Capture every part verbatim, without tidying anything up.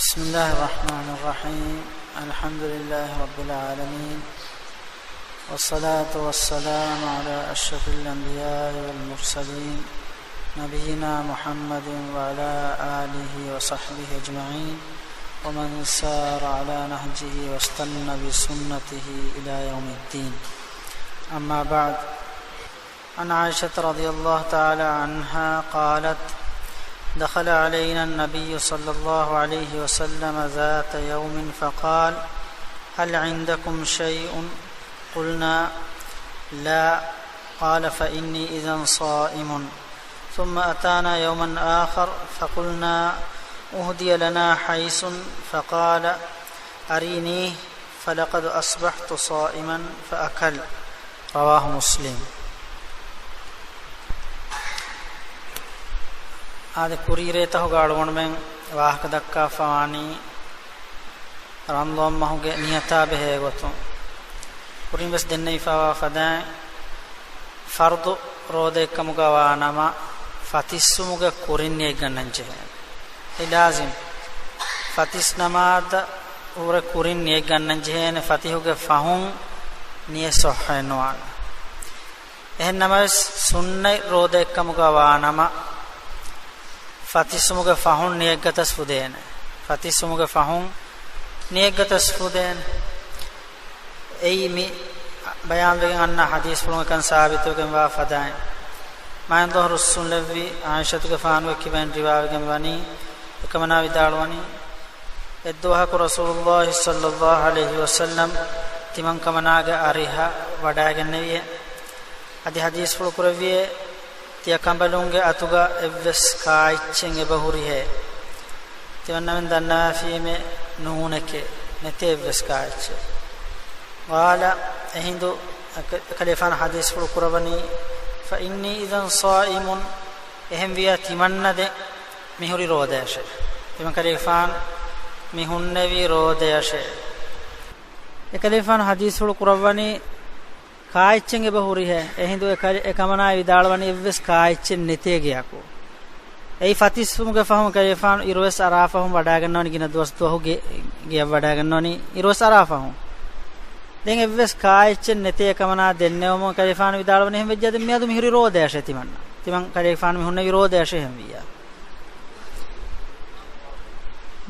بسم الله الرحمن الرحيم. الحمد لله رب العالمين، والصلاة والسلام على أشرف الأنبياء والمرسلين، نبينا محمد وعلى آله وصحبه أجمعين، ومن سار على نهجه واستن بسنته إلى يوم الدين. أما بعد، عن عائشة رضي الله تعالى عنها قالت: دخل علينا النبي صلى الله عليه وسلم ذات يوم فقال: هل عندكم شيء؟ قلنا: لا. قال: فإني إذا صائم. ثم أتانا يوما آخر فقلنا: أهدي لنا حيس. فقال: أرينيه، فلقد أصبحت صائما، فأكل. رواه مسلم. އާދެ، ކުރީ ރޭތަހުގަ އަޅުގަނޑުމެން ވާހަކަ ދައްކާފަވާނީ ރަމަޟާން މަހުގެ ނިޔަތާ ބެހޭ ގޮތުން. ކުރިން ވެސް ދެންނެވިފައިވާ ފަދައިން، ފަރުޟު ރޯދައެއްކަމުގަ ވާނަމަ، ފަތިސްވުމުގެ ކުރިން ނިޔަތްގަންނަން ޖެހޭ. އެ ލާޒިމް. ފަތިސް ނަމާދަށް ހުރެ ކުރިން ނިޔަތްގަންނަން ޖެހޭނެ، ފަތިހުގެ ފަހުން ނިޔަތް ޞައްޙައެއް ނުވާނެ. އެހެން ނަމަވެސް، ސުންނަތް ރޯދައެއްކަމުގަ ވާނަމަ، ފަތިސްވުމުގެ ފަހުން ނިޔަތްގަތަސް ފުދޭނެ. ފަތިސްވުމުގެ ފަހުން ނިޔަތްގަތަސް ފުދޭނެ. އެއީ މި ބަޔާންވެގެން އަންނަ ޙަދީޘްފުޅުން އެކަން ސާބިތުވެގެންވާ ފަދައިން. މާތް ދުވަހު ރުއްސުންލެއްވި ޢާއިޝަތުގެފާނުގެ ކިބައިން ރިވާވެގެން ވަނީ، އެކަމަނާ ވިދާޅުވަނީ، އެއްދުވަހަކު ރަސޫލުﷲ ޞައްލައްލާހު ޢަލައިހި ވަސައްލަމް ތިމަންކަމަނާގެ އަރިހަށް ވަޑައިގެންނެވިއޭ. އަދި ޙަދީޘްފުޅު ކުރެއްވިއޭ، ތިޔަ ކަނބަލުންގެ އަތުގަ އެއްވެސް ކާއެއްޗެއް އެބަހުރިހޭ، ތިމަންނަމެން ދަންނަވާފީމެއް ނޫނެކޭ، ނެތޭ އެއްވެސް ކާއެއްޗެއް. ޤާލަ، އެހިނދު އެކަލޭފާނު ޙަދީޘްފުޅު ކުރައްވަނީ، ފައިންނީ އިޛަން ޞާއިމުން، އެހެންވިއްޔާ ތިމަންނަ ދެން މިހުރި ރޯދަޔަށޭ. ތިމަންކަލޭފާނު މި ހުންނެވީ ރޯދަޔަށޭ. އެކަލޭފާނު ޙަދީޘްފުޅު ކުރައްވަނީ، ކާއެއްޗެއް އެބަ ހުރިހޭ؟ އެހިނދު އެކަ-، އެކަމަނާ ވިދާޅުވަނީ އެއްވެސް ކާއެއްޗެއް ނެތޭ ގެއަކު. އެއީ ފަތިސްވުމުގެ ފަހުން ކަލޭފާނު އިރުވެސް އަރާފަހުން ވަޑާގަންނަވަނީ، ގިނަ ދުވަސް ދުވަހު ގެ-، ގެއަށް ވަޑާގަންނަވަނީ އިރުވެސް އަރާފަހުން. ދެން އެއްވެސް ކާއެއްޗެއް ނެތޭ އެކަމަނާ ދެންނެވުމުން ކަލޭފާނު ވިދާޅުވަނީ، އެހެން ވެއްޖާ ދެން މިއަދު މިހުރި ރޯދަޔަށޭ ތިމަންނަ. ތިމަން ކަލޭފާނު މި ހުންނެވީ ރޯދަޔަށޭ އެހެންވިއްޔާ.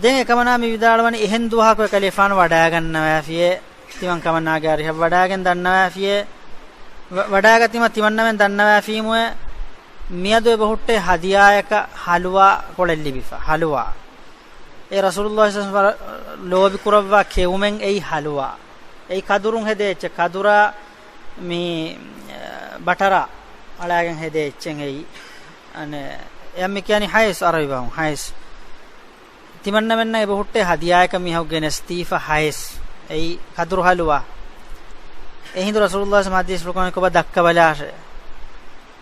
ދެން އެކަމަނާ މި ވިދާޅުވަނީ އެހެން ދުވަހަކު އެކަލޭފާނު ވަޑާގަންނަވާފިޔޭ. ތިމަން ކަމަނާގެ އަރިހަށް ވަޑާގެން ދަންނަވާފިޔޭ. ވަ-، ވަޑާގަތީމަ ތިމަންނަމެން ދަންނަވާފީމުއޭ، މިއަދު އެބަހުއްޓޭ ހަދިޔާއަކަށް ޙަލުވާ ކޮޅެއް ލިބިފަ، ޙަލުވާ. އެ ރަސޫލުﷲ ޞައްލަﷲު ޢަލައިހި ވަސައްލަމަ ލޯބި ކުރައްވާ ކެއުމެއް އެއީ ޙަލުވާ. އެއީ ކަދުރުން ހެދޭ އެއްޗެއް، ކަދުރާ މި، އަ، ބަޓަރާ އަޅާގެން ހެދޭ އެއްޗެއް އެއީ. އަނެއް، އެއަށް މި ކިޔަނީ ހައިސް، އަރަބި ބަހުން ހައިސް. ތިމަންނަމެންނަށް އެބަހުއްޓޭ ހަދިޔާއަކަށް މީހަކު ގެނެސްދީފަ ހައިސް، އެއީ ކަދުރު ޙަލުވާ. އެހިނދު ރަސޫލުﷲ ޞައްލަﷲު ޢަލައިހި ވަސައްލަމަ ޙަދީޘްފުޅު ކުރައްވަނީ ކޮބާ ދައްކަބަލާށޭ.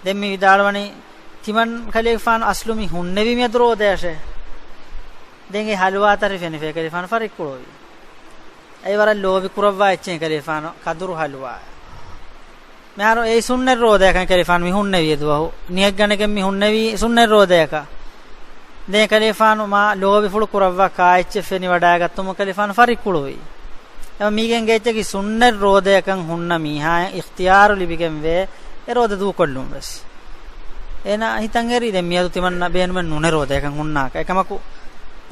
ދެން މި ވިދާޅުވަނީ، ތިމަން ކަލޭފާނު އަސްލު މި ހުންނެވީ މިއަދު ރޯދަޔަށޭ. ދެން އެ ޙަލުވާތައް ރި ފެނިފަ ކަލޭފާނު ފަރިއްކުޅުވީ. އެ ވަރަށް ލޯބި ކުރައްވާ އެއްޗެއް ކަލޭފާނު ކަދުރު ޙަލުވާ. މިހާރު އެއީ ސުންނަތް ރޯދަޔަކަށް ކަލޭފާނު މި ހުންނެވި އެ ދުވަހު. ނިޔަތްގަނެގެން މި ހުންނެވީ ސުންނަތް ރޯދަޔަކަށް. ދެން ކަލޭފާނު މާ ލޯބިފުޅު ކުރައްވާ ކާއެއްޗެއް ފެނި ވަޑާގަތުމުން ކަލޭފާނު ފަރިއްކުޅުވީ. އެ މީގެން ގެއްޗަކީ ސުންނަތް ރޯދަޔަކަށް ހުންނަ މީހާއަށް އިޚްތިޔާރު ލިބިގެންވޭ އެ ރޯދަ ދޫކޮށްލުން ވެސް. އޭނާ ހިތަށް އެރީ ދެން މިއަދު ތިމަންނަ ބޭނުމެއް ނޫނޭ ރޯދަޔަކަށް ހުންނާކަށް. އެކަމަކު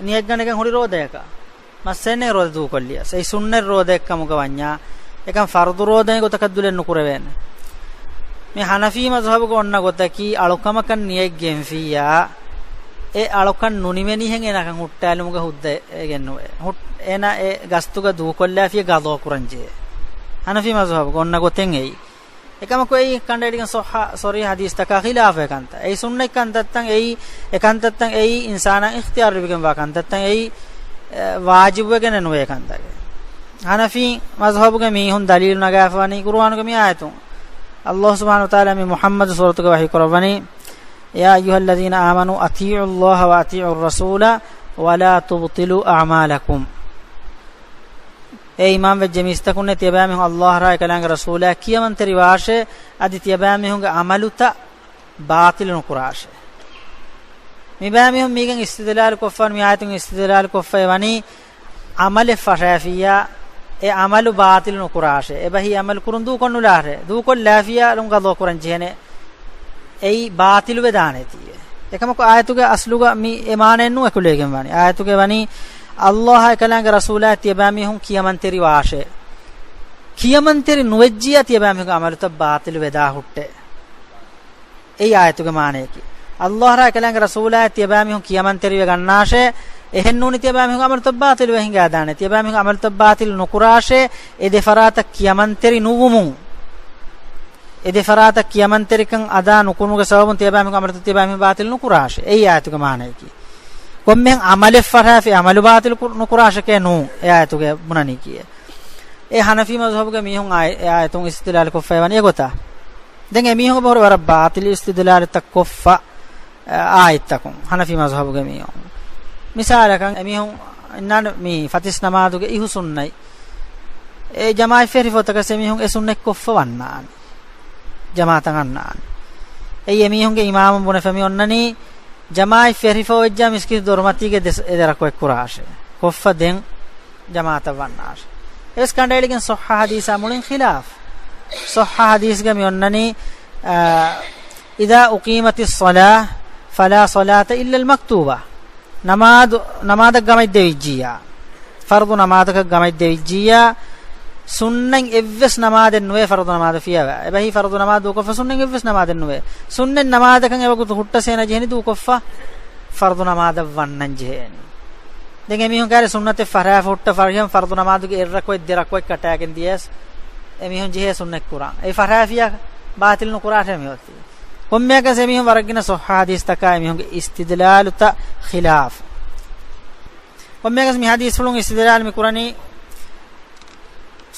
ނިޔަތްގަނެގެން ހުރި ރޯދަޔަކަށް. މައްސަލައެއް ނެތް ރޯދަ ދޫކޮށްލިޔަސް. އެއީ ސުންނަތް ރޯދައެއްކަމުގަ ވަންޏާ، އެކަން ފަރުޟު ރޯދައެއް ގޮތަކަށް ދުލެއް ނުކުރެވޭނެ. މި ޙަނަފީ މަޒުހަބުގަ އޮންނަ ގޮތަކީ، އަޅުކަމަކަށް ނިޔަތް ގެންފިއްޔާ، އެ އަޅުކަން ނުނިމެނީހެން އޭނާ ކަން ހުއްޓާލުމުގަ ހުއްދައެއް ގެންނުވޭ. ހުއް-، އޭނާ އެ ގަސްތުގަ ދޫކޮށްލާފިޔަ ގަޟާ ކުރަންޖެހޭ. ޙަނަފީ މަޒުހަބުގަ އޮންނަ ގޮތެއް އެއީ. އެކަމަކު އެއީ ކަނޑައެޅިގެން ޞައްޙަ ޞަރީޙަ ޙަދީޘްތަކާ ޚިލާފު އެކަންތައް. އެއީ ސުންނަތް ކަންތައްތައް އެއީ، އެކަންތައްތައް އެއީ އިންސާނާ އިޚްތިޔާރު ލިބިގެންވާ ކަންތައްތައް އެއީ، އެ، ވާޖިބުވެގެނެއް ނުވޭ ކަންތައް. ޙަނަފީ މަޒްހަބުގެ މީހުން ދަލީލު ނަގާފަވަނީ ޤުރުއާނުގެ މި އާޔަތުން. ﷲ ސުބްޙާނަހޫ ވަތަޢާލާ މި މުޙައްމަދު ސޫރަތުގެ ވަޙީ ކުރައްވަނީ، يا أيها الذين آمنوا أطيعوا الله وأطيعوا الرسول ولا تبطلوا أعمالكم. އޭ އީމާންވެއްޖެ މީސްތަކުންނޭ، ތިޔަބައިމީހުން ﷲ ރާ އެކަލާނގެ ރަސޫލާ ކިޔަމަންތެރިވާށޭ، އަދި ތިޔަބައިމީހުންގެ ޢަމަލުތައް ބާޠިލު ނުކުރާށޭ. މިބައިމީހުން މީގެން އިސްތިދްލާލު ކޮށްފަ، މި އާޔަތުން އިސްތިދްލާލު ކޮށްފައި ވަނީ، ޢަމަލެއް ފަށާފިއްޔާ، އެ ޢަމަލު ބާޠިލު ނުކުރާށޭ. އެބަހީ ޢަމަލު ކުރުން ދޫކޮށްނުލާށޭ. ދޫކޮށްލާފިއްޔާ އަލުން ޤަޟާ ކުރަން ޖެހޭނެ. އެއީ ބާޠިލުވެދާނެތީ. އެކަމަކު އާޔަތުގެ އަސްލުގަ މި އެ މާނައެއް ނޫން އެކުލެވިގެން ވަނީ. އާޔަތުގަ ވަނީ، ﷲ އާއި އެކަލާނގެ ރަސޫލާއަށް ތިޔަބައިމީހުން ކިޔަމަންތެރިވާށޭ. ކިޔަމަންތެރި ނުވެއްޖިއްޔާ ތިޔަބައިމީހުންގެ ޢަމަލުތައް ބާޠިލުވެދާ ހުއްޓޭ. އެއީ އާޔަތުގެ މާނަޔަކީ. ﷲ އާއި އެކަލާނގެ ރަސޫލާއަށް ތިޔަބައިމީހުން ކިޔަމަންތެރިވެ ގަންނާށޭ. އެހެންނޫނީ ތިޔަބައިމީހުންގެ ޢަމަލުތައް ބާޠިލުވެ ހިނގާދާނެ. ތިޔަބައިމީހުންގެ ޢަމަލުތައް ބާޠިލު ނުކުރާށޭ. އެ ދެ ފަރާތަށް ކިޔަމަންތެރި ނުވުމުން. އެ ދެ ފަރާތަށް ކިޔަމަންތެރިކަން އަދާ ނުކުރުމުގެ ސަބަބުން ތިޔަބައިމީހުންގެ ޢަމަލުތައް ތިޔަބައިމީހުން ބާޠިލު ނުކުރާށޭ. އެއީ އާޔަތުގެ މާނަޔަކީ. ކޮންމެހެން ޢަމަލެއް ފަށާފި ޢަމަލު ބާޠިލު ކު-، ނުކުރާށެކޭ ނޫން އެ އާޔަތުގަ ބުނަނީކީއެއް. އެ ޙަނަފީ މަޒްހަބުގެ މީހުން އާ-، އެ އާޔަތުން އިސްތިދްލާލު ކޮށްފައި ވަނީ އެގޮތަށް. ދެން އެމީހުން އެބަހުރި ވަރަށް ބާޠިލު އިސްތިދްލާލުތައް ކޮށްފަ، އާ، އާޔަތްތަކުން ޙަނަފީ މަޒްހަބުގެ މީހުން. މިސާލަކަށް އެމީހުން އިންނާނެ މި ފަތިސް ނަމާދުގެ އިހު ސުންނަތް. އެ ޖަމާޢަތް ފެށިފަ އޮތަކަސް އެމީހުން އެ ސުންނަތް ކޮށްފަ ވަންނާނެ. ޖަމާޢަތަށް އަންނާނެ. އެއީ އެމީހުންގެ އިމާމުން ބުނެފަ މި އޮންނަނީ، ޖަމާޢަތް ފެށިފަ އޮތްޖާ މިސްކިތު ދޮރުމަތީގެ ދެ-، އެ ދެ ރަކުޢަތް ކުރާށޭ. ކޮށްފަ ދެން ޖަމާޢަތަށް ވަންނާށޭ. އެވެސް ކަނޑައެޅިގެން ޞައްޙަ ޙަދީޘާ މުޅިން ޚިލާފު. ޞައްޙަ ޙަދީޘްގަ މި އޮންނަނީ، އާ، إذا أقيمت الصلاة فلا صلاة إلا المكتوبة. ނަމާދު، ނަމާދަށް ގަމަތް ދެވިއްޖިއްޔާ، ފަރުޟު ނަމާދަކަށް ގަމަތް ދެވިއްޖިއްޔާ، ސުންނަތް އެއްވެސް ނަމާދެއް ނުވޭ ފަރުޟު ނަމާދު ފިޔަވާ. އެބަހީ ފަރުޟު ނަމާދު ދޫކޮށްފަ ސުންނަތް އެއްވެސް ނަމާދެއް ނުވޭ. ސުންނަތް ނަމާދަކަށް އެވަގުތު ހުއްޓަސް އޭނަ ޖެހެނީ ދޫކޮށްފަ ފަރުޟު ނަމާދަށް ވަންނަން ޖެހޭނީ. ދެން އެމީހުން ކާރި ސުންނަތެއް ފަށާފަ ހުއްޓަ ފަރިހަމަ ފަރުޟު ނަމާދުގެ އެއް ރަކުޢަތް ދެ ރަކުޢަތް ކަޓާގެން ދިޔަސް އެމީހުން ޖެހޭ ސުންނަތް ކުރާން. އެ ފަށާފިޔާ ބާޠިލު ނުކުރާށޭ މިއޮތީ. ކޮންމެއަކަސް އެމީހުން ވަރަށް ގިނަ ޞައްޙަ ޙަދީޘްތަކާ އެމީހުންގެ އިސްތިދްލާލުތައް ޚިލާފު. ކޮންމެއަކަސް މި ޙަދީޘްފުޅުން އިސްތިދްލާލު މި ކުރަނީ،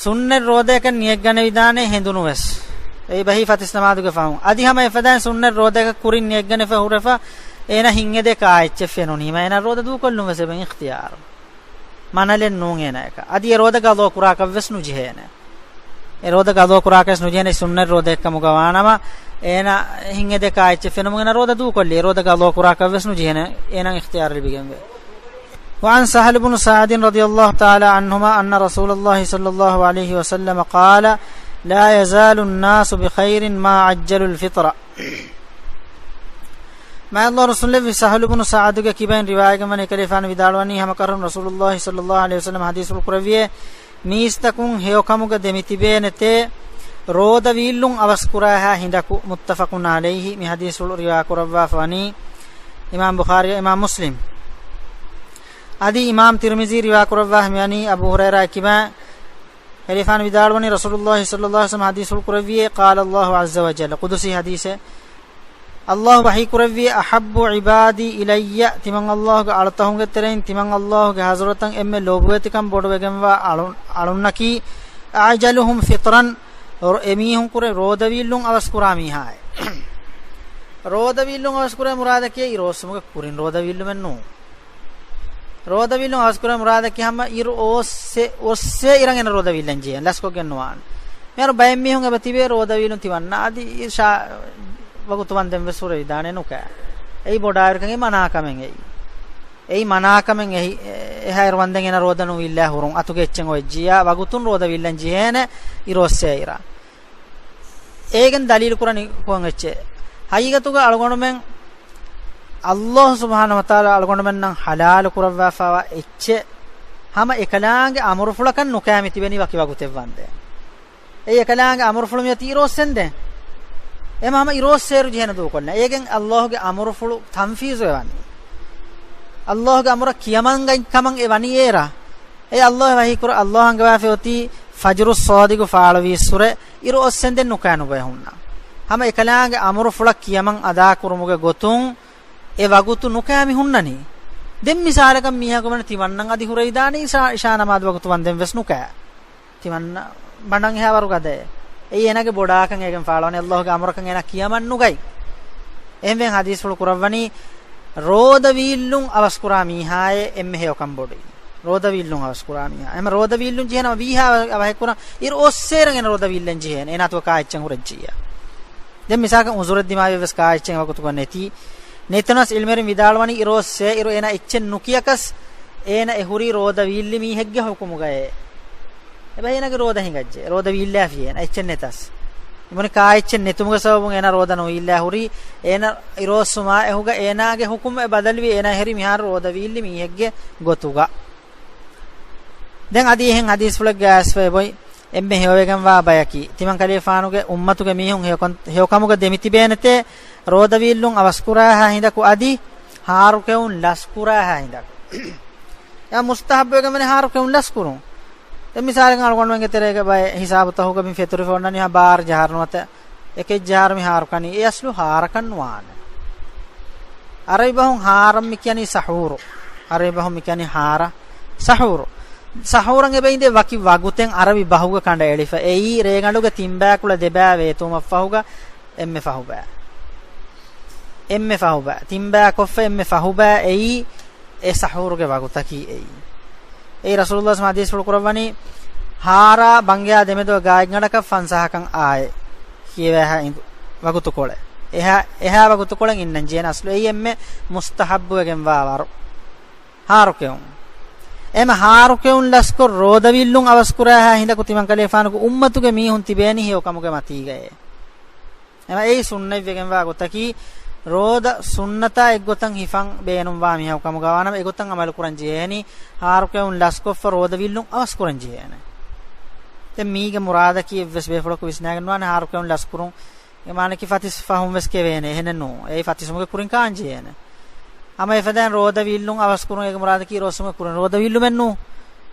ސުންނަތް ރޯދައަކަށް ނިޔަތްގަނެވިދާނެ ހެނދުނުވެސް. އެއީ ބަހީ ފަތިސް ނަމާދުގެ ފަހުން. އަދި ހަމަ އެފަދައިން ސުންނަތް ރޯދައަކަށް ކުރިން ނިޔަތްގަނެފަ ހުރެފަ، އޭނަ ހިތްއެދޭ ކާ އެއްޗެއް ފެނުނީމަ، އޭނަ ރޯދަ ދޫކޮށްލުން ވެސް އެބަ އިޚްތިޔާރު. މަނަލެއް ނޫން އޭނައަކަށް. އަދި އެ ރޯދަ ޤަޟާ ކުރާކަށް ވެސް ނުޖެހޭނެ. އެ ރޯދަ ޤަޟާ ކުރާކަށް ނުޖެހޭނެ، ސުންނަތް ރޯދައެއް ކަމުގަ ވާނަމަ، އޭނަ ހިތްއެދޭ ކާ އެއްޗެއް ފެނުމުން އޭނަ ރޯދަ ދޫކޮށްލީ. އެ ރޯދަ ޤަޟާ ކުރާކަށް ވެސް ނުޖެހޭނެ، އޭނަ އިޚްތިޔާރު ލިބިގެންވޭ. وعن سهل بن سعد رضي الله تعالى عنهما أن رسول الله صلى الله عليه وسلم قال: لا يزال الناس بخير ما عجلوا الفطر. މާތް ﷲ ރަސޫލެއްވި ސަހުލު ބުނު ސަޢަދުގެ ކިބައިން ރިވާޔަތްގަންވަނީ، ކަލޭގެފާނު ވިދާޅުވަނީ، ހަމަކަށަވަރުން ރަސޫލުﷲ ޞައްލަﷲ ޢަލައިހި ވަސައްލަމަ ޙަދީޘްފުޅު ކުރެއްވިއޭ، މީސްތަކުން ހެޔޮކަމުގަ ދެމިތިބޭނެތޭ، ރޯދަ ވީއްލުން އަވަސްކުރާހާ ހިނދަކު. متفق عليه، މި ޙަދީޘްފުޅު ރިވާ ކުރައްވާފަ ވަނީ އިމާމް ބުޚާރީ، އިމާމް މުސްލިމް. އަދި އިމާމް ތިރްމިޒީ ރިވާ ކުރައްވާ މިވަނީ އަބޫ ހުރައިރާ ކިބައިން، ކަލޭގެފާނު ވިދާޅުވަނީ، ރަސޫލުﷲ ޞައްލަﷲ ޢަލައިހި ވަސައްލަމަ ޙަދީޘްފުޅު ކުރެއްވިއޭ، قال الله عز وجل، ޤުދުސީ ޙަދީޘެއް، ﷲ ވަޙީ ކުރެއްވިއޭ، أحب عبادي إلي، ތިމަން ﷲގެ އަޅުތަކުންގެ ތެރެއިން ތިމަން ﷲގެ ޙަޟްރަތަށް އެންމެ ލޯބިވެތިކަން ބޮޑުވެގެންވާ އަޅު-، އަޅުންނަކީ، أعجلهم فطرا، ރޯ-، އެމީހުން ކުރެ ރޯދަ ވީއްލުން އަވަސްކުރާ މީހާއޭ. ރޯދަ ވީއްލުން އަވަސްކުރޭ މުރާދަކީ އިރުއޮއްސުމުގެ ކުރިން ރޯދަ ވީއްލުމެއް ނޫން. ރޯދަ ވީއްލުން އަވަސްކުރޭ މުރާދަކީ ހަމަ އިރު އޮއްސޭ، އޮއްސޭ އިރަށް އޭނަ ރޯދަ ވީއްލަން ޖެހޭނެ، ލަސްކޮށްގެން ނުވާނެ. މިހާރު ބައެއް މީހުން އެބަ ތިބޭ ރޯދަ ވީއްލުން ތި ވަންނާ އަދި އިޝާ ވަގުތު ވަންދެން ވެސް ހުރެވިދާނެ ނުކާ. އެއީ ބޮޑާއިރުކަން، އެއީ މަނާކަމެއް އެއީ. އެއީ މަނާކަމެއް އެހި-، އެހާއިރު ވަންދެން އޭނަ ރޯދަ ނުވީއްލާ ހުރުން އަތުގެ އެއްޗެއް އޮތްޖިއްޔާ ވަގުތުން ރޯދަ ވީއްލަން ޖެހޭނެ އިރު އޮއްސޭ އިރަށް. އޭގެން ދަލީލު ކުރަނީ ކޮން އެއްޗެއް؟ ހަގީގަތުގަ އަޅުގަނޑުމެން ﷲ ސުބްޙާނަހޫ ވަތަޢާލާ އަޅުގަނޑުމެންނަށް ޙަލާލު ކުރައްވާފައިވާ އެއްޗެއް ހަމަ އެކަލާނގެ އަމުރުފުޅަކަށް ނުކާ މި ތިބެނީ ވަކި ވަގުތެއް ވަންދެން. އެއީ އެކަލާނގެ އަމުރުފުޅު މިއޮތީ އިރު އޮއްސެންދެން. އެހެން ހަމަ އިރު އޮއްސޭއިރު ޖެހޭނެ ދޫކޮށްލަން. އޭގެން ﷲގެ އަމުރުފުޅު ތަންފީޒުވެ ވަނީ. ﷲގެ އަމުރަށް ކިޔަމަންގަތް ކަމަށް އެ ވަނީ އޭރަށް. އެ ﷲ ވަޙީ ކުރަ، ﷲ އަންގަވާފައި އޮތީ ފަޖުރު ޞާދިޤު ފާޅުވީއްސުރެ އިރު އޮއްސެންދެން ނުކާ ނުބޮއެ ހުންނަ. ހަމަ އެކަލާނގެ އަމުރުފުޅަށް ކިޔަމަން އަދާކުރުމުގެ ގޮތުން އެ ވަގުތު ނުކާ މި ހުންނަނީ. ދެން މިސާލަކަށް މީހަކު ވަން ތިމަންނަން އަދި ހުރެވިދާނެ އިޝާ، އިޝާ ނަމާދު ވަގުތު ވަންދެން ވެސް ނުކާ. ތިމަންނަ ބަނޑަށް އެހާ ވަރު ގަދައެއް. އެއީ އޭނާގެ ބޮޑާކަން އޭގެން ފާޅުވަނީ، ﷲގެ އަމުރަކަށް އޭނާ ކިޔަމަން ނުގަތް. އެހެންވެ ޙަދީޘްފުޅު ކުރައްވަނީ، ރޯދަ ވީއްލުން އަވަސްކުރާ މީހާއޭ އެންމެ ހެޔޮކަން ބޮޑުވީ. ރޯދަ ވީއްލުން އަވަސްކުރާ މީހާ. އެހެން ރޯދަ ވީއްލުން ޖެހޭނަމަ ވީހާ އަވަހެއްކުރަން އިރު އޮއްސޭރަން އޭނަ ރޯދަ ވީއްލަން ޖެހޭނެ. އޭނާ އަތުގަ ކާ އެއްޗެއް ހުރެއްޖިއްޔާ. ދެން މިސާލަކަށް އުޒުރެއް ދިމާވި ވެސް ކާ އެއްޗެއް ވަގުތުގަ ނެތީ. ނެތުނަސް ޢިލްމުވެރިން ވިދާޅުވަނީ އިރޯއްސޭ އިރު އޭނާ އެއްޗެއް ނުކިޔަކަސް އޭނާ އެ ހުރީ ރޯދަ ވީއްލި މީހެއްގެ ޙުކުމުގައޭ. އެބަ އޭނާގެ ރޯދަ ހިނގައްޖެ. ރޯދަ ވީއްލާފި އޭނާ އެއްޗެއް ނެތަސް. އެބަނި ކާ އެއްޗެއް ނެތުމުގެ ސަބަބުން އޭނާ ރޯދަ ނުވީއްލާ ހުރީ. އޭނާ އިރޯއްސުމާ އެހުގަ އޭނާގެ ޙުކުމް އެ ބަދަލުވީ އޭނާ ހުރީ މިހާރު ރޯދަ ވީއްލި މީހެއްގެ ގޮތުގަ. ދެން އަދި އެހެން ޙަދީޘްފުޅެއްގަ އައިސްފަ އެބޮތް އެންމެ ހެޔޮވެގެންވާ ބަޔަކީ، ތިމަން ކަލޭފާނުގެ އުއްމަތުގެ މީހުން ހެޔޮކަން، ހެޔޮކަމުގަ ދެމިތިބޭނެތޭ، ރޯދަވީއްލުން އަވަސްކުރާހާ ހިނދަކު އަދި ހާރުކެއުން ލަސްކުރާހާ ހިނދަކު. އެ މުސްތަޙައްބުވެގެންވަނީ ހާރުކެއުން ލަސްކުރުން. ދެން މިސާލެއް އަޅުގަނޑުމެންގެ ތެރޭގަ ބައެއް ހިސާބުތަކުގަ މި ފެތުރިފަ އޮންނަނީ ހަ ބާރަ ޖަހާރު ނުވަތަ އެކެއް ޖަހާރު މި ހާރު ކަނީ. އެ އަސްލު ހާރަކަށް ނުވާނެ. ޢަރަބި ބަހުން ހާރަށް މި ކިޔަނީ ސަޙޫރު. ޢަރަބި ބަހުން މި ކިޔަނީ ހާރަށް ސަޙޫރު. ސަޙޫރަށް އެބައިނދޭ ވަކި ވަގުތެއް ޢަރަބި ބަހުގަ ކަނޑައެޅިފަ. އެއީ ރޭގަނޑުގެ ތިންބައިކުޅަ ދެބައި ވޭތުވުމަށްފަހުގަ އެންމެ ފަހުބައި. އެންމެ ފަހުބައި. ތިންބައި ކޮށްފަ އެންމެ ފަހުބައި އެއީ އެ ސަޙޫރުގެ ވަގުތަކީ އެއީ. އެއީ ރަސޫލުﷲ ޙަދީޘްފުޅު ކުރައްވަނީ، ހާރާ ބަންގިޔާ ދެމެދު ގާތްގަނޑަކަށް ފަންސާހަކަށް އާއެ ކިޔެވޭހާ އިނދު ވަގުތުކޮޅެއް. އެހާ، އެހާ ވަގުތުކޮޅެއް އިންނަން ޖެހޭނެ. އަސްލު އެއީ އެންމެ މުސްތަޙައްބުވެގެންވާ ވަރު. ހާރުކެއުން. އެމަ ހާރުކެއުން ލަސްކޮށް ރޯދަވީއްލުން އަވަސްކުރާހާ ހިނދަކު ތިމަން ކަލޭފާނުގެ އުއްމަތުގެ މީހުން ތިބޭނީ ހެޔޮކަމުގެ މަތީގައޭ. އެމަ އެއީ ސުންނަތްވެގެންވާ ގޮތަކީ، ރޯދަ ސުންނަތާ އެއްގޮތަށް ހިފަން ބޭނުންވާ މީހަކު ކަމުގަ ވާނަމަ، އެގޮތަށް ޢަމަލު ކުރަން ޖެހޭނީ، ހާރުކެއުން ލަސްކޮށްފަ ރޯދަވީއްލުން އަވަސް ކުރަން ޖެހޭނެ. ދެން މީގެ މުރާދަކީ އެއްވެސް ބޭފުޅަކު ވިސްނާގެން ނުވާނެ ހާރުކެއުން ލަސްކުރުން. އެ މާނަކީ ފަތިސް ފަހުން ވެސް ކެވޭނެ. އެހެނެއް ނޫން. އެއީ ފަތިސްމުގެ ކުރިން ކާން ޖެހޭނެ. ހަމަ އެފަދައިން ރޯދަވީއްލުން އަވަސްކުރުން އޭގެ މުރާދަކީ އިރުއޮއްސުމުގެ ކުރިން ރޯދަވީއްލުމެއް ނޫން.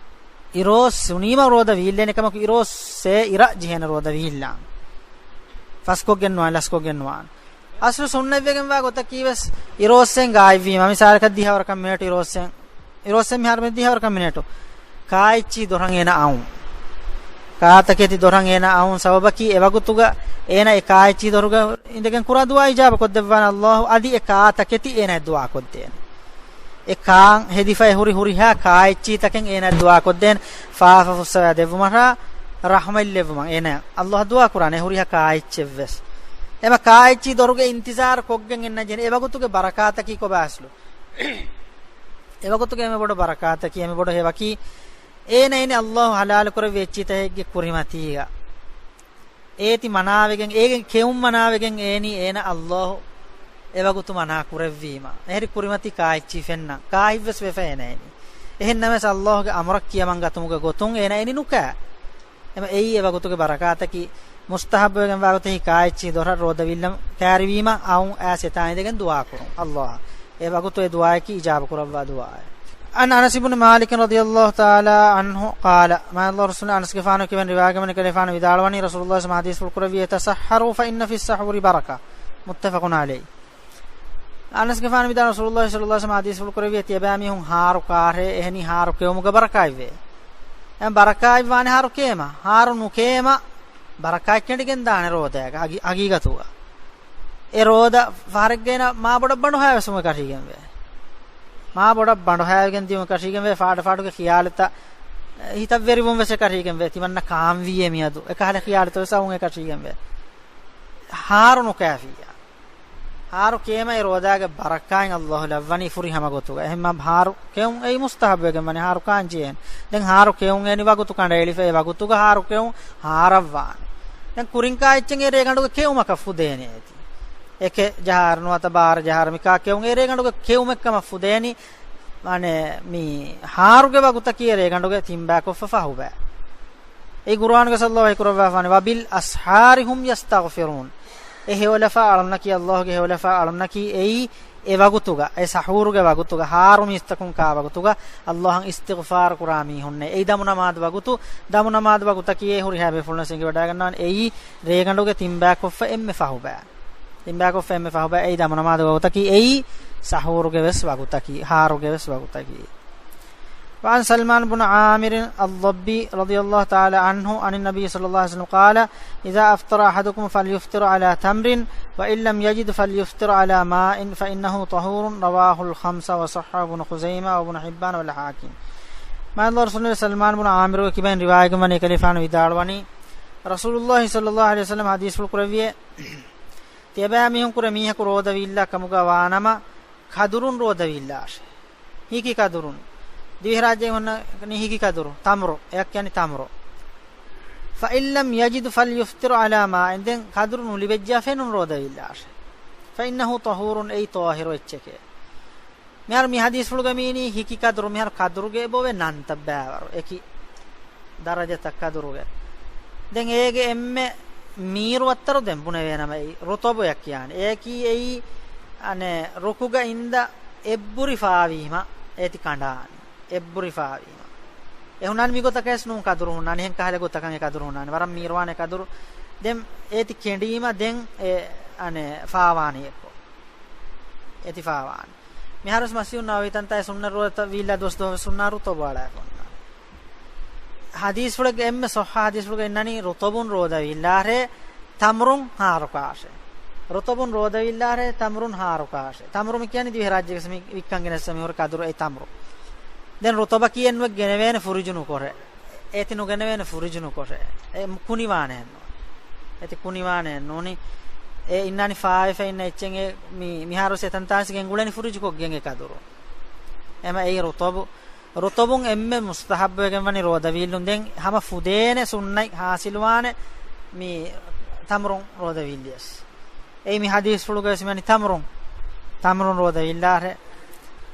އިރުއޮއްސުނީމަ ރޯދަ ވީއްލޭނެ ކަމަކު، އިރުއޮއްސޭ އިރަށް ޖެހޭނެ ރޯދަ ވީއްލާން. ފަސްކޮށްގެން ނުވާން، ލަސްކޮށްގެން ނުވާން. އަސްލު ސުންނަތްވެގެންވާ ގޮތަކީ ވެސް އިރުއޮއްސެން ގާތްވީމަ، މިސާލަކަށް ދިހަވަރަކަށް މިނެޓު އިރުއޮއްސެން، އިރުއޮއްސެން މިހާރު މި ދިހަވަރަކަށް މިނެޓު. ކާއެއްޗިހި ދޮރަށް އޭނަ އައުން. ކާތަކެތި ދޮރަށް އޭނަ އައުން ސަބަބަކީ އެވަގުތުގަ އޭނަ އެ ކާއެއްޗިހި ދޮރުގަ އިނދެގެން ކުރާ ދުޢާ އިޖާބަ ކޮށްދެއްވާނެ އައްލާހު އަދި އެ ކާތަކެތި އޭނަ ދުޢާ ކޮށްދޭނެ. އެ ކާން ހެދިފައި ހުރި ހުރިހާ ކާއެއްޗިތަކެއް އޭނަ ދުޢާ ކޮށްދޭން ފާފަ ފުއްސަވާ ދެއްވުމަށާ ރަޙްމަތް ލެއްވުމަށް އޭނަ އައްލާހަށް ދުޢާ ކުރާނެ ހުރިހާ ކާއެއްޗެއްވެސް. އެމަ ކާއެއްޗި ދޮރުގެ އިންތިޒާރު ކޮށްގެން އިންނަ ޖެހޭނެ. އެ ވަގުތުގެ ބަރަކާތަކީ ކޮބާ އަސްލު؟ އެ ވަގުތުގެ އެންމެ ބޮޑު ބަރަކާތަކީ، އެންމެ ބޮޑު ހެޔޮއަކީ، އޭނަ އިން އައްލާހު ޙަލާލު ކުރެއްވި އެއްޗިތަކެއްގެ ކުރިމަތީގަ. އޭތި މަނާވެގެން، އޭގެ ކެއުން މަނާވެގެން އޭނީ އޭނަ އައްލާހު އެވަގުތު މަނާ ކުރެއްވީމަ. އެހެރި ކުރިމަތި ކާއެއްޗި ފެންނަ، ކާހިތްވެސް ވެފަ އޭނަ އިނީ. އެހެންނަމަވެސް އައްލާހުގެ އަމުރަށް ކިޔަމަން ގަތުމުގެ ގޮތުން އޭނަ އިނީ ނުކާ. އެމަ އެއީ އެވަގުތުގެ ބަރަކާތަކީ، މުސްތަޙައްބުވެގެންވާ ގޮތަކީ ކާއެއްޗި ދޮރަށް ރޯދަ ވީއްލަން ކައިރިވީމަ އައުން އައިސް އެތާ އިނދެގެން ދުޢާ ކުރުން އައްލާހަށް. އެ ވަގުތު އެ ދުޢާއަކީ އިޖާބަ ކުރައްވާ ދުޢާއެއް. عن أنس بن مالك رضي الله تعالى عنه قال، މާތް ރަސޫލު އަނަސްގެފާނު ކިޔަވަން ރިވާގެވަނި ކަލޭފާނު ވިދާޅުވަނީ، ރަސޫލުﷲ ހަދީސްފުޅު ކުރެއްވިއޭ، تسحروا فإن في السحور بركة. متفق عليه. އަނަސްގެފާނު ވިދާޅުވި، ރަސޫލުﷲ ޞައްލަﷲ ޢަލައިހި ވަސައްލަމަ ހަދީސްފުޅު ކުރެއްވިއޭ، ތިޔަބައިމީހުން ހާރު ކާށޭ، އެހެނީ ހާރު ކެއުމުގަ ބަރަކާތްވޭ. އެ ބަރަކާތްވާނެ ހާރު ކޭމަ، ހާރު ނުކޭމަ ބަރަކާތް ކެނޑިގެން ދާނެ ރޯދައިގަ ހަގީ-، ހަގީގަތުގަ. އެ ރޯދަ ފަހަރެއްގައި މާ ބޮޑަށް ބަނޑުހައިވެސް އެކަށީގެންވޭ. މާ ބޮޑަށް ބަނޑުހައިގެން ދިޔުމަށް އެކަށީގެންވޭ، ފާޑު ފާޑުގެ ޚިޔާލުތައް، ހިތަށްވެރިވުން ވެސް އެކަށީގެންވޭ. ތިމަންނަ ކާންވީއޭ މިއަދު. އެކަހަލަ ޚިޔާލުތައް ވެސް އައުން އެކަށީގެންވޭ. ހާރު ނުކާފިއްޔާ. ހާރު ކޭމަ އެ ރޯދައިގެ ބަރަކާތް އައްލާހު ލައްވަނީ ފުރިހަމަ ގޮތުގަ. އެހެންމަ ހާރު ކެއުން އެއީ މުސްތަޙައްބުވެގެން ވަނީ ހާރު ކާން ޖެހޭނެ. ދެން ހާރު ކެއުން އެނި ވަގުތު ކަނޑައެޅިފަ އެ ވަގުތުގަ ހާރު ކެއުން ހާރަށްވާނެ. ދެން ކުރިން ކާ އެއްޗެއް އެ ރޭގަނޑުގެ ކެއުމަކަށް ފުދޭނެ އޭތި. އެކެއް ޖަހާރަ ނުވަތަ ބާރަ ޖަހާރަ މިކާ ކެއުން އެ ރޭގަނޑުގެ ކެއުމެއްކަމަށް ފުދޭނީ. މާނަ މި ހާރުގެ ވަގުތަކީ އެ ރޭގަނޑުގެ ތިންބައި ކޮށްފަ ފަހުބައި. އެ ޤުރުއާނުގަ އައްލާހު ވަޙީ ކުރައްވާފާނެ، وبالأسحار هم يستغفرون. އެ ހެޔޮލަފާ އަޅުންނަކީ، އައްލާހުގެ ހެޔޮލަފާ އަޅުންނަކީ އެއީ އެ ވަގުތުގަ، އެ ސަޙޫރުގެ ވަގުތުގަ، ހާރު މީސްތަކުން ކާ ވަގުތުގަ އައްލާހަށް އިސްތިޣްފާރު ކުރާ މީހުންނޭ. އެއީ ދަމު ނަމާދު ވަގުތު، ދަމު ނަމާދު ވަގުތަކީ އެ ހުރިހާ ބޭފުޅުން ވެސް އެނގިވަޑައިގަންނަވާނެ އެއީ ރޭގަނޑުގެ ތިންބައި ކޮށްފަ އެންމެ ފަހުބައި. ތިންބައި ކޮށްފަ އެންމެ ފަހުބައި އެއީ ދަމު ނަމާދު ވަގުތަކީ އެއީ ސަޙޫރުގެ ވެސް ވަގުތަކީ، ހާރުގެ ވެސް ވަގުތަކީ. وعن سلمان بن عامر الضبي رضي الله تعالى عنه عن النبي صلى الله عليه وسلم قال: إذا أفطر أحدكم فليفطر على تمر وإن لم يجد فليفطر على ماء فإنه طهور. رواه الخمسة وصححه ابن خزيمة وابن حبان والحاكم. މާތް ރަސޫލު ސަލްމާން ބުނު ޢާމިރުގެ ކިބައިން ރިވާޔަތްވަނީ، ކަލޭފާނު ވިދާޅުވަނީ، ރަސޫލުﷲ ޞައްލަﷲ ޢަލައިހި ވަސައްލަމަ ޙަދީޘްފުޅު ކުރެއްވިއޭ، ތިޔަބައިމީހުން ކުރެ މީހަކު ރޯދަވީއްލާ ކަމުގަ ވާނަމަ، ކަދުރުން ރޯދަވީއްލާށޭ. ހިކި ކަދުރުން. ދިވެހިރާއްޖޭގަ ހުންނަނީ ހިކި ކަދުރު. ތަމްރު. އެއަށް ކިޔަނީ ތަމްރު. فإن لم يجد فليفطر على ماء. ދެން ކަދުރު ނުލިބެއްޖާ ފެނުން ރޯދަވީއްލާށޭ. فإنه طهور، އެއީ ޠާހިރު އެއްޗެކޭ. މިހާރު މި ޙަދީޘްފުޅުގަ މީނީ ހިކި ކަދުރު، މިހާރު ކަދުރުގެ އެބައޮވޭ ނަންތައް ބައިވަރު، އެކި ދަރަޖަތައް ކަދުރުގެ. ދެން އޭގެ އެންމެ މީރު ވައްތަރު ދެން ބުނެވޭނަމަ، އެއީ ރުޠަބުއަށް ކިޔާނެ. އެއަކީ އެއީ، އަނެއް، ރުކުގަ އިންދަ އެއްބުރި ފާވީމަ އޭތި ކަނޑާނީ. އެއްބުރި ފާވީމަ. އެ ހުންނާނީ މިގޮތަކަށް ނޫން ކަދުރު ހުންނާނީ، އެހެން ކަހަލަ ގޮތަކަށް އެ ކަދުރު ހުންނާނީ. ވަރަށް މީރުވާނެ ކަދުރު. ދެން އޭތި ކެނޑީމަ ދެން އެ، އަނެއް، ފާވާނީ އެއްކޮށް. އޭތި ފާވާނީ. މިހާރުވެސް މަސްޖިދު ނަބަވީ ތަންތާއި ސުންނަ ރޯދަ ވީއްލާ ދުވަސް ދުވަހު ސުންނާ ރުޠަބު އަޅާފަ ހުންނާނެ. ޙަދީޘްފުޅެއްގެ އެންމެ ޞައްޙަ ޙަދީޘްފުޅުގަ އިންނަނީ ރުޠަބުން ރޯދަވީއްލާށޭ، ތަމްރުން ހާރުކާށޭ. ރުޠަބުން ރޯދަވީއްލާށޭ، ތަމްރުން ހާރުކާށޭ. ތަމްރު މި ކިޔަނީ ދިވެހިރާއްޖޭގަ މި ވިއްކަން ގެނެސް މިހުރި ކަދުރު އެއީ ތަމްރު. ދެން ރުޠަބަކީ އެއްނު ގެނެވޭނެ ފުރިޖު ނުކުރެ. އޭތި ނުގެނެވޭނެ ފުރިޖު ނުކުރެ. އެ ކުނިވާނެއެއްނު. އޭތި ކުނިވާނެއެއްނޫނީ. އެ އިންނާނީ ފާވެފަ އިންނަ އެއްޗެއް އެ މި، މިހާރުވެސް އެތަންތާސް ގެންގުޅެނީ ފުރިޖުކޮށްގެން އެ ކަދުރު. އެމަ އެއީ ރުޠަބު. ރުޠަބުން އެންމެ މުސްތަޙައްބުވެގެން ވަނީ ރޯދަވީއްލުން. ދެން ހަމަ ފުދޭނެ ސުންނަތް ޙާޞިލުވާނެ މި ތަމްރުން ރޯދަވީއްލިޔަސް. އެއީ މި ޙަދީޘްފުޅުގަވެސް މިވަނީ ތަމްރުން، ތަމްރުން ރޯދަވީއްލާށޭ.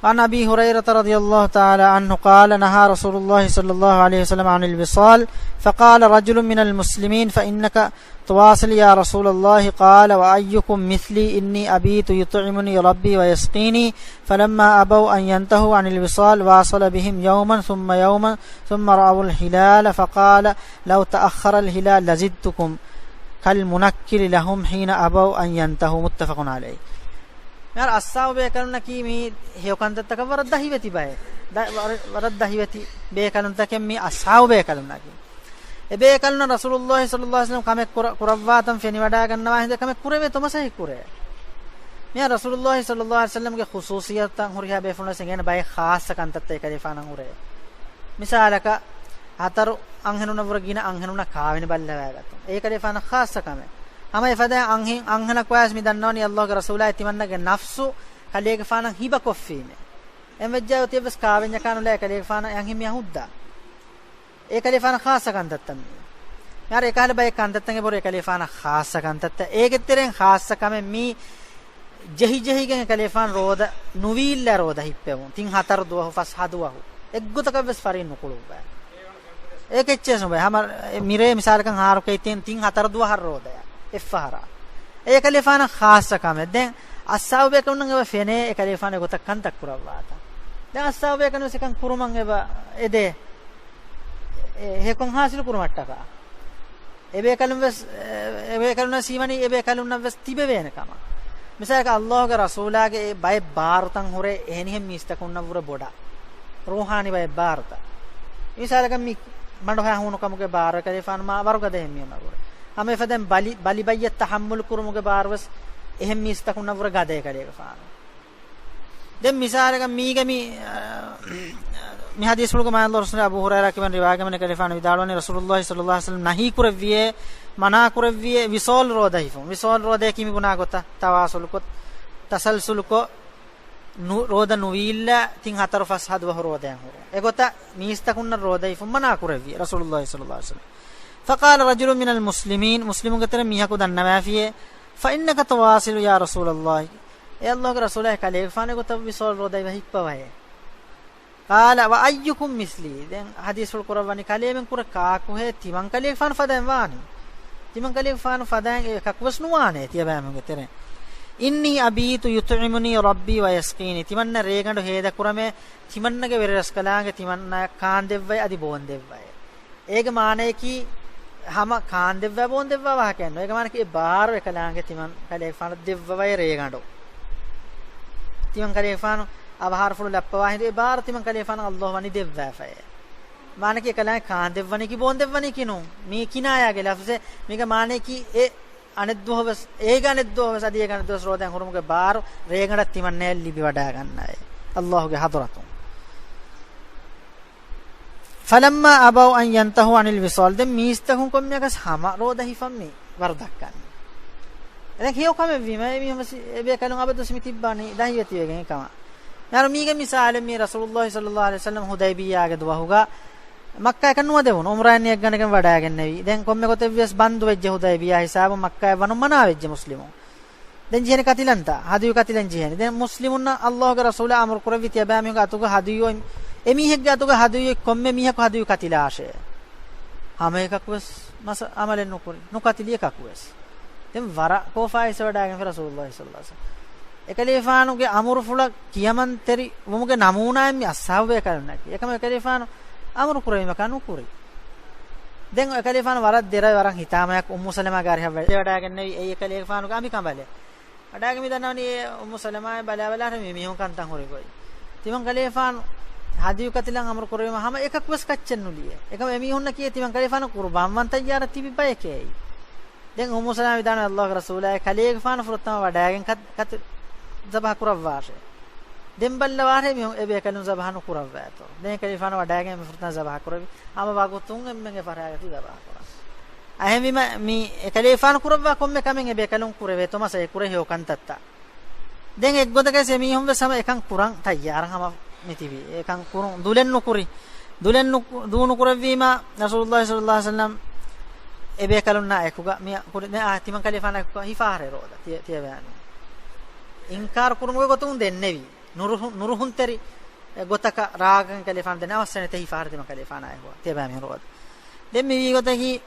وعن أبي هريرة رضي الله تعالى عنه قال: نهى رسول الله صلى الله عليه وسلم عن الوصال، فقال رجل من المسلمين: فإنك تواصل يا رسول الله؟ قال: وأيكم مثلي؟ إني أبيت يطعمني ربي ويسقيني. فلما أبوا أن ينتهوا عن الوصال واصل بهم يوما ثم يوما ثم رأوا الهلال فقال: لو تأخر الهلال لزدتكم، كالمنكل لهم حين أبوا أن ينتهوا. متفق عليه. މިހާރު އަޞްޙާބު ބޭކަލުންނަކީ މި ހެޔޮ ކަންތައްތަކަށް ވަރަށް ދަހިވެތި ބައެއް. ދަ-، ވަރަށް، ވަރަށް ދަހިވެތި ބޭކަލުންތަކެއް މި އަޞްޙާބު ބޭކަލުންނަކީ. އެ ބޭކަލުންނަށް ރަސޫލުﷲ ޞައްލަﷲ ޢަލައިހި ވަސައްލަމަ ކަމެއް ކުރަ-، ކުރައްވާތަން ފެނިވަޑައިގަންނަވާ ހިނދު ކަމެއް ކުރެވޭތޯ މަސައްކަތް ކުރޭ. މިހާރު ރަސޫލުﷲ ޞައްލަﷲ ޢަލައިހި ވަސައްލަމަގެ ޚުޞޫޞިއްޔަތުތައް ހުރިހާ ބޭފުޅުން އެނގޭނެ ބައެއް ޚާއްޞަ ކަންތައްތައް އެކަލޭފާނަށް ހުރޭ. މިސާލަކަށް، ހަތަރު އަންހެނުންނަށްވުރެ ގިނަ އަންހެނުންނަށް ކާވެނި ބައްލަވައިގަތުން. އެކަލޭފާނަށް ޚާއްޞަ ކަމެއް. ހަމަ އެފަދައިން އަންހެން، އަންހެނަކު ވެސް މި ދަންނަވަނީ ﷲގެ ރަސޫލާއި ތިމަންނަގެ ނަފްސު ކަލޭގެފާނަށް ހިބަކޮށްފީމޭ. އެހެން ވެއްޖާ އޮތީ އެއްވެސް ކާވެންޏަކާ ނުލާ އެކަލޭގެފާނަށް އަންހެން މީހާ ހުއްދަ. އެކަލޭފާނަށް ޚާއްޞަ ކަންތައްތައް މީ. މިހާރު އެކަހަލަ ބައެއް ކަންތައްތައް އެބަހުރި އެކަލޭފާނަށް ޚާއްޞަ ކަންތައްތައް. އޭގެ ތެރެއިން ޚާއްޞަ ކަމެއް މީ ޖެހި ޖެހިގެން އެކަލޭފާނު ރޯދަ ނުވީއްލާ ރޯދަ ހިއްޕެވުން. ތިން ހަތަރު ދުވަހު ފަސް ހަ ދުވަހު. އެއްގޮތަކަށް ވެސް ފަރީން ނުކުޅުއްވާ. އެ ކެއްޗެއް ނުބޭ. ހަމަ މިރޭ މިސާލަކަށް ހާރުކައި ތިން، ތިން ހަތަރު ދުވަހަށް ރޯދަޔަށް އެއްފަހަރާ. އެ ކަލޭފާނަށް ޚާއްޞަ ކަމެއް. ދެން އަޞްޙާބު ބޭކަލުންނަށް އެބަ ފެނޭ އެ ކަލޭފާނު އެގޮތަށް ކަންތައް ކުރައްވާތަން. ދެން އަޞްޙާބު ބޭކަލުން ވެސް އެކަން ކުރުމަށް އެބަ އެދޭ. އެ ހެޔޮކަން ޙާޞިލު ކުރުމަށްޓަކާ. އެބޭކަލުން ވެސް، އެ، އެބޭކަލުންނަށް ހީވަނީ އެބޭކަލުންނަށް ވެސް ތިބެވޭނެ ކަމަށް. މިސާލަކަށް ﷲގެ ރަސޫލާގެ އެ ބައެއް ބާރުތައް ހުރޭ އެހެނިހެން މީސްތަކުންނަށް ވުރެ ބޮޑަށް. ރޫޙާނީ ބައެއް ބާރުތައް. މިސާލަކަށް މި މަނޑުހައި ހޫނުކަމުގެ ބާރު އެކަލޭފާނު މާ ވަރުގަދަ އެހެން މީހުންނަށް ވުރެ. ހަމަ އެފަދައިން ބަލި، ބަލި ބައްޔަށް ތަޙައްމުލު ކުރުމުގެ ބާރު ވެސް އެހެން މީސްތަކުންނަށް ވުރެ ގަދަ އެކަލޭގެފާނު. ދެން މިސާލަކަށް މީގެ މި، އަ، މި ޙަދީޘްފުޅުގެ މާތް ރަސޫލާ އަބޫ ހުރައިރާ ކިބަން ރިވާޔަތްވެ ކަލޭފާނު ވިދާޅުވަނީ ރަސޫލުﷲ ޞައްލަﷲ ޢަލައިހި ވަސައްލަމަ ނަހީ ކުރެއްވިއޭ، މަނާ ކުރެއްވިއޭ، ވިޞާލް ރޯދަ ހިފުން. ވިޞާލް ރޯދައަކީ މި ބުނާ ގޮތަށް ތަވާޞުލުކޮށް، ތަސަލްސުލުކޮށް، ނު-، ރޯދަ ނުވީއްލާ ތިން ހަތަރު ފަސް ހަ ދުވަހު ރޯދައިން ހުރުން. އެގޮތަށް މީސްތަކުންނަށް ރޯދަ ހިފުން މަނާ ކުރެއްވި ރަސޫލުﷲ ޞައްލަﷲ ޢަލައިހި ވަސައްލަމަ. فقال رجل من المسلمين، މުސްލިމުންގެ ތެރެ މީހަކު ދަންނަވާފިޔޭ، فإنك تواصل يا رسول الله. އޭ ﷲގެ ރަސޫލާ، ކަލޭގެފާނު އެގޮތަށް ވިޞާލް ރޯދަ ހިއްޕަވައޭ. قال وأيكم مثلي؟ ދެން ޙަދީޘްފުޅު ކުރައްވަނީ، ކަލޭމެން ކުރެ ކާކުހޭ ތިމަން ކަލޭގެފާނު ފަދައިން ވާނީ؟ ތިމަން ކަލޭގެފާނު ފަދައިން އެކަކުވެސް ނުވާނޭ ތިޔަބައިމީހުންގެ ތެރެއިން. إني أبيت يطعمني ربي ويسقيني. ތިމަންނަ ރޭގަނޑު ހޭދަ ކުރަމޭ، ތިމަންނަގެ ވެރިރަސްކަލާނގެ ތިމަންނަޔަށް ކާންދެއްވައި އަދި ބޯންދެއްވައޭ. އޭގެ މާނަޔަކީ، ހަމަ ކާންދެއްވާ ބޯންދެއްވާ ވާހަކައެއް ނޫން. އޭގެ މާނަޔަކީ، އެ ބާރު އެކަލާނގެ ތިމަން ކަލޭގެފާނަށް ދެއްވަވައޭ ރޭގަނޑު. ތިމަން ކަލޭގެފާނު އަވަހާރަފުޅު ލައްޕަވާ ހިނދު އެ ބާރު ތިމަން ކަލޭގެފާނަށް ﷲ ވަނީ ދެއްވާފައޭ. މާނަޔަކީ، އެކަލާނގެ ކާންދެއްވަނީކީ ބޯންދެއްވަނީކީ ނޫން. މީ ކިނާޔާގެ ލަފްޒެއް. މީގެ މާނަޔަކީ، އެ އަނެއްދުވަހުވެސް، އޭގެ އަނެއްދުވަހުވެސް އަދި އޭގެ އަނެއްދުވަސް ރޯދައިން ހުރުމުގެ ބާރު ރޭގަނޑަށް ތިމަންނަޔަށް ލިބިވަޑައިގަންނައޭ ﷲގެ ޙަޟްރަތުން. فلما أبوا أن ينتهوا عن الوصال. ދެން މީސްތަކުން ކޮންމެއަކަސް ހަމަ ރޯދަ ހިފަން މި ވަރު ދައްކަނީ. ދެން ހެޔޮ ކަމެއްވީމަ، އެ މީހުން ވެސް އެބޭކަލުން އަބަދުވެސް މި ތިއްބާނީ ދަހިވެތިވެގެން އެކަމަށް. މިހާރު މީގެ މިސާލެއް މީ ރަސޫލުﷲ ޞައްލަﷲ ޢަލައިހި ވަސައްލަމަ ޙުދައިބިއްޔާގެ ދުވަހުގަ މައްކާއަކަށް ނުވަދެވުނު، ޢުމްރާއެއް ނިޔަތްގަނެގެން ވަޑައިގެންނެވި. ދެން ކޮންމެ ގޮތެއްވިޔަސް ބަންދު ވެއްޖެ ޙުދައިބިއްޔާ ހިސާބުން މައްކާއަށް ވަނުން މަނާވެއްޖެ މުސްލިމުން. ދެން ޖެހެނީ ކަތިލަންތާ، ހަދިޔު ކަތިލަން ޖެހެނީ. ދެން މުސްލިމުންނަށް ﷲގެ ރަސޫލާ އަމުރު ކުރެއްވި ތިޔަބައިމީހުންގެ އަތުގަ ހަދިޔު އޮތް، އެމީހެއްގެ އަތުގަ ހަދިޔު އޮތް ކޮންމެ މީހަކު ހަދިޔު ކަތިލާށޭ. ހަމައެކަކުވެސް މަސަ ޢަމަލެއް ނުކުރި، ނުކަތިލި އެކަކުވެސް. ދެން ވަރަށް ކޯފާ އިސްވެވަޑައިގެންފި ރަސޫލުﷲ ޞައްލަﷲ ޢަލައިހި ވަސައްލަމަ. އެކަލޭފާނުގެ އަމުރުފުޅަށް ކިޔަމަންތެރި ވުމުގެ ނަމޫނާއެއް މި އަޞްޙާބު ބޭކަލުންނަކީ. އެކަމަކު އެކަލޭފާނު އަމުރު ކުރެވީމަކާ ނުކުރި. ދެން އެކަލޭފާނު ވަރަށް ދެރަވެ ވަރަށް ހިތާމަޔަކު އުއްމު ސަލަމާގެ އަރިހަށް ވަޑައިގެންނެވި. އެއީ އެކަލޭފާނުގެ އަނބިކަނބަލެއް. ވަޑައިގެން މި ދަންނަވަނީ އެ އުއްމު ސަލަމާއަށް ބަލާބަލާ މި މީހުން ކަންތައް ހުރި ގޮތް. ތިމަން ކަލޭފާނު ހަދިޔު ކަތިލަން އަމުރު ކުރެވީމަ ހަމަ އެކަކުވެސް ކައްޗެއް ނުލިޔެ. އެކަމަ އެމީހުންނަކީ ތިމަން ކަލޭފާނު ޤުރުބާން ވަން ތައްޔާރަށް ތިބި ބައެކޭ. ދެން އުއްމު ސަލަމާ ވިދާޅުވި ﷲގެ ރަސޫލާއޭ ކަލޭގެފާނު ފުރަތަމަ ވަޑައިގެން ކަ-، ކަތި ޒަބަހަ ކުރައްވާށޭ. ދެން ބައްލަވާށޭ މި އެބޭކަލުން ޒަބަހަ ނުކުރައްވާތޯ. ދެން ކަލޭފާނު ވަޑައިގެން މި ފުރަތަމަ ޒަބަހަ ކުރެއްވި. ހަމަ ވަގުތުން އެންމެން އެ ފަރާގަތީ ޒަބަހަ ކުރަން. އެހެންވީމަ މި އެކަލޭފާނު ކުރައްވާ ކޮންމެ ކަމެއް އެބޭކަލުން ކުރެވޭތޯ މަސައްކަތް ކުރޭ ހެޔޮ ކަންތައްތައް. ދެން އެއްގޮތަކަށް އެމީހުން ވެސް ހަމަ އެކަން ކުރަން ތައްޔާރަށް ހަމަ މިތިބީ. އެކަން ކުރުން ދުލެއް ނުކުރި. ދުލެއް ނު-، ދޫ ނުކުރެއްވީމަ ރަސޫލުﷲ ޞައްލަﷲ ޢަލައިހި ވަސައްލަމް އެބޭކަލުންނާ އެކުގަ މި ކުރި-، ދެ-، އާ، ތިމަން ކަލޭފާނާ އެކުގަ ހިފާހަރެއް ރޯދަ ތިޔަ-، ތިޔަބައިމީހުން އިންކާރު ކުރުމުގެ ގޮތުން ދެންނެވި. ނުރުހު-، ނުރުހުންތެރި ގޮތަކަށް ރާގަކަށް ކަލޭފާނު ދެންނެވި އަވަސްވެނެތޭ ހިފާހަރެއް ތިމަން ކަލޭފާނާ އެކުގަ ތިޔަބައިމީހުން ރޯދަ. ދެން މިވީ ގޮތަކީ،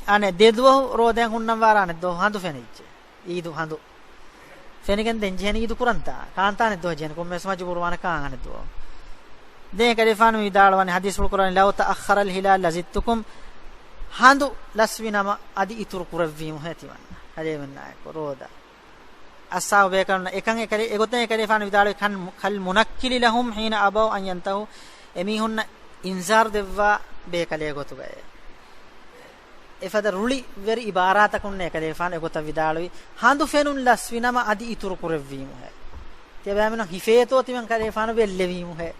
އަނެއް ދެ ދުވަހު ރޯދައިން ހުންނަން ވާރާ އަނެއް ދުވަހު ހަނދު ފެނިއްޖެ. އީދު ހަނދު ފެނިގެން ދެން ޖެހެނީ އީދު ކުރަންތާ. ކާންތާ އަނެއް ދުވަހު ޖެހެނީ ކޮންމެވެސް މަޖުބޫރުވާނެ ކާން އަނެއް ދުވަހު. ދެން ކަލޭފާނު ވިދާޅުވަނީ ޙަދީޘްފުޅު ކުރަނީ، "لو تأخر الهلال لزدتكم." ހަނދު ލަސްވި ނަމަ އަދި އިތުރު ކުރެއްވީމުހޭ ތިމަން. ކަލޭމެންނާއެކު ރޯދަ. އައްސާ ބޭކަލުންނަށް އެކަން އެކަލޭ-، އެގޮތަށް އެކަލޭފާނު ވިދާޅުވި، "كالم-، كالمنكل لهم حين أبوا أن ينتهوا." އެމީހުންނަށް އިންޒާރު ދެއްވާ ބޭކަލެއް ގޮތުގައޭ. އެފަދަ ރުޅިވެރި އިބާރާތަކުންނޭ ކަލޭފާނު އެގޮތަށް ވިދާޅުވި، ހަނދު ފެނުން ލަސްވި ނަމަ އަދި އިތުރު ކުރެއްވީމުހޭ. ތިޔަބައިމީހުން ހިފޭތޯ ތިމަން ކަލޭފާނު ބެއްލެވީމުހޭ.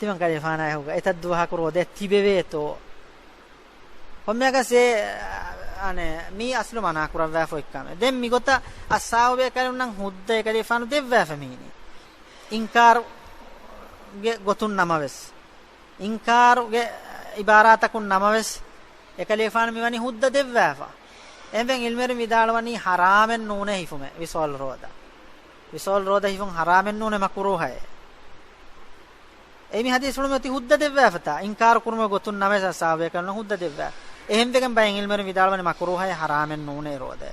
ތިމަން ކަލޭފާނާ އެކުގަ އެތައް ދުވަހަކު ރޯދައެއް ތިބެވޭތޯ. ކޮންމެއަކަސް އެ، އަނެއް، މީ އަސްލު މަނާ ކުރައްވާފަ އޮތްކަމެއް. ދެން މިގޮތަށް އައްސާބު ބޭކަލުންނަށް ހުއްދަ އެކަލޭފާނު ދެއްވާފަ މީނީ. އިންކާރުގެ ގޮތުން ނަމަވެސް. އިންކާރުގެ އިބާރާތަކުން ނަމަވެސް، އެކަލޭފާނު މިވަނީ ހުއްދަ ދެއްވާފަ. އެހެންވެ ޢިލްމުވެރިން ވިދާޅުވަނީ ޙަރާމެއް ނޫނޭ ހިފުމެއް، ވިޞާލު ރޯދަ. ވިޞާލު ރޯދަ ހިފުން ޙަރާމެއް ނޫނޭ، މަކުރޫހައޭ. އެ މި ޙަދީޘްފުޅު މިއޮތީ ހުއްދަ ދެއްވާފަތާ، އިންކާރު ކުރުމުގެ ގޮތުން ނަމަވެސް އައްސާބު ބޭކަލުންނަށް ހުއްދަ ދެއްވާ. އެހެންވެގެން ބައެއް ޢިލްމުވެރިން ވިދާޅުވަނީ މަކުރޫހައޭ، ޙަރާމެއް ނޫނޭ ރޯދައޭ.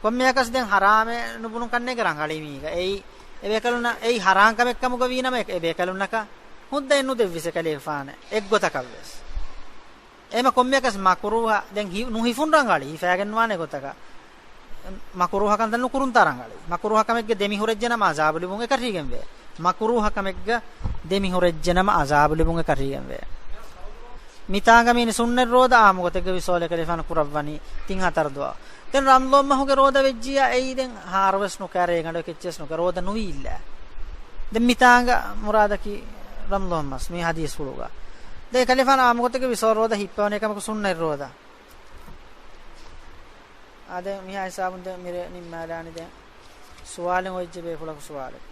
ކޮންމެއަކަސް ދެން ޙަރާމެއް ނުބުނު ކަންނޭނގެ ރަނގަޅީ މީގަ. އެއީ އެ ބޭކަލުންނަށް އެއީ ޙަރާމް ކަމެއް ކަމުގަ ވީނަމަ، އެ ބޭކަލުންނަކަށް ހުއްދައެއް ނުދެއްވިސް އެކަލޭފާނެއް އެއްގޮތަކަށްވެސް. އެހެމަ ކޮންމެއަކަސް މަކުރޫހަ، ދެން ހި-، ނުހިފުން ރަނގަޅީ، ހިފައިގެން ނުވާނެ ގޮތަކަށް. މަކުރޫހަ ކަންތައް ނުކުރުންތާ ރަނގަޅީ. މަކުރޫހަ ކަމެއްގެ ދެމިހުރެއްޖެނަމަ ޢަޒާބު ލިބުން އެކަށީގެންވޭ. މަކުރޫހަ ކަމެއްގަ ދެމިހުރެއްޖެނަމަ ޢަޒާބު ލިބުން އެކަށީގެންވޭ. މިތާނގަ މީނި ސުންނަތް ރޯދަ ޢާއްމު ގޮތެއްގަ ވިޞާލު އެކަލޭފާނު ކުރައްވަނީ ތިން ހަތަރު ދުވަހު. ދެން ރަމަޟާން މަހުގެ ރޯދަ ވެއްޖިއްޔާ އެއީ ދެން ހާރުވެސް ނުކާ ރޭގަނޑު އެއްޗެސް ނުކާ ރޯދަ ނުވީއްލާ. ދެން މިތާނގަ މުރާދަކީ ރަމަޟާން މަސް މި ޙަދީޘްފުޅުގަ. ދެން އެކަލޭފާނު ޢާއްމު ގޮތެއްގަ ވިޞާލު ރޯދަ ހިއްޕަވަނީ އެކަމަކު ސުންނަތް ރޯދަ. އާ، ދެން މިހާ ހިސާބުން ދެން މިރޭ ނިންމާލާނީ ދެން. ސުވާލެއް އޮތްޖެ ބޭފުޅަކު ސުވާލެއް.